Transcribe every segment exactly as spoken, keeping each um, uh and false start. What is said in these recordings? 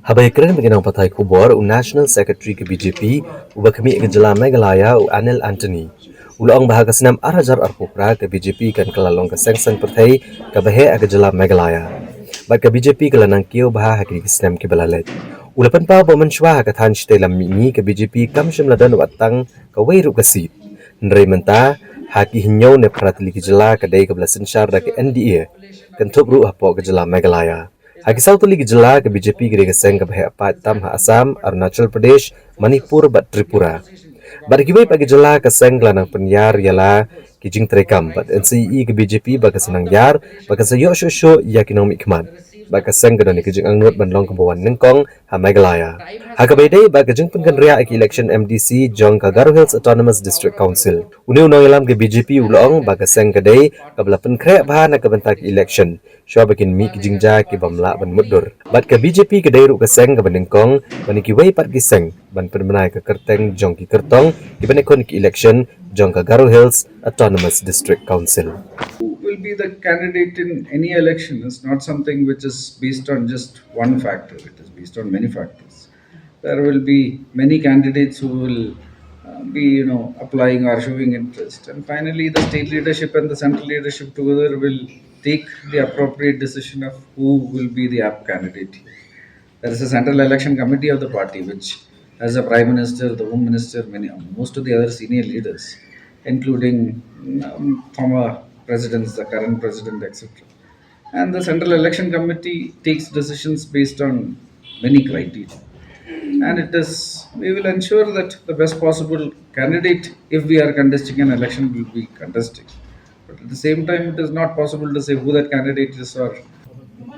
Haba ïakren bad ki nongpathai khubor, u National Secretary ka B J P uba khmih ka jylla Meghalaya, u Anil Antony, u la ong ba ha ka snem ar hajar arphew phra ka B J P kan kylla long ka seng saiñ pyrthei kaba heh ha ka jylla Meghalaya. Bad ka B J P ka la nang kiew bha ha kine ki snem kiba la leit. U la pynpaw ba mynshuwa ha ka thaiñ shatei lam mihngi ka B J P kam shym la don wat tang kawei ruh ka seat. Hynrei mynta, ha ki hynñiew ne phra tylli ki jylla ka dei kaba la synshar da ka N D A, kynthup ruh hapoh ka jylla Meghalaya. Ha ki saw tylli ki jylla ka B J P ka dei ka seng kaba heh paid tam ha Assam, Arunachal Pradesh, Manipur bad Tripura. Bad ha kiwei pat ki jylla ka seng ka la nang pynïar ïa la ki jingtreikam bad yn sa ïohi ka B J P ba ka sa nang ïar bad kan sa ïoh shuh shuh ïa ki nongmihkhmat. Bad ka seng ka don ïa ka jingangnud ban long kaba wan nyngkong ha Meghalaya. Ha kaba ïadei bad ka jingpynkynriah ïa ka election M D C jong ka Garo Hills Autonomous District Council, une u nongïalam ka B J P u la ong ba ka seng ka dei kaba la pynkhreh bha na ka bynta ka election, shuwa ba kin mih ki jingjia ki bym lah ban mutdur. Bad ka B J P ka dei ruh ka seng kaba nyngkong ban ïa kiwei pat ki seng ban pynbna ïa ka kyrteng jong ki kyrtong kiban ïakhun ïa ka election jong ka Garo Hills Autonomous District Council. Who will be the candidate in any election is not something which is based on just one factor. It is based on many factors. There will be many candidates who will uh, be, you know, applying or showing interest. And finally, the state leadership and the central leadership together will take the appropriate decision of who will be the apt candidate. There is a central election committee of the party, which has the prime minister, the home minister, many, most of the other senior leaders, including um, former presidents, the current president, et cetera. And the Central Election Committee takes decisions based on many criteria. And it is, we will ensure that the best possible candidate, if we are contesting an election, will be contesting. But at the same time, it is not possible to say who that candidate is or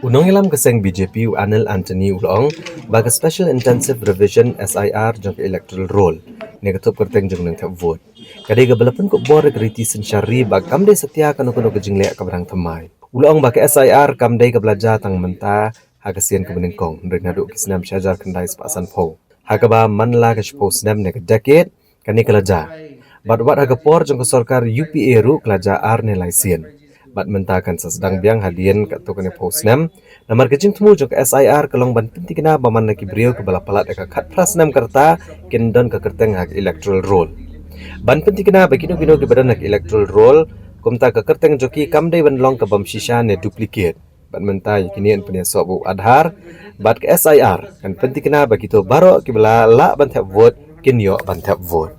U nongïalam ka seng B J P u Anil Antony u la ong ba ka Special Intensive Revision S I R jong ka electoral roll ne ka thup kyrteng jong nongthep vote ka dei kaba la pynkup bor da ka riti synshar ri ba kam dei satia kano kano ka jingleh kaba dang thymmai. U la ong ba ka S I R kam dei kaba la jia tang mynta ha ka sien kaba nyngkong, hynrei naduh ki snem shi hajar khyndai spah sanphew, ha kaba man la ka shiphew snem ne ka decade kane ka la jia. Bad wat ha ka por jong ka sorkar U P A ruh ka la jia ar ne lai sien. Bad mynta kan sa sdang biang hadien katto katne phew snem. Namar ka jingthmu jong ka S I R ka long ban pyntikna ba man la ki briew kiba la palat ïa ka khatphra snem ka rta kin don ka kyrteng ha ka electoral roll. Ban pyntikna ba kino kino kiba don ha ka electoral roll, kumta ka kyrteng jong ki kam dei ban long ka bym shisha ne duplicate. Bad mynta ïa kine yn pynïasoh bad u Aadhaar bad ka S I R kan pyntikna ba kito baroh kiba la lah ban thep vote kin ïoh ban thep vote.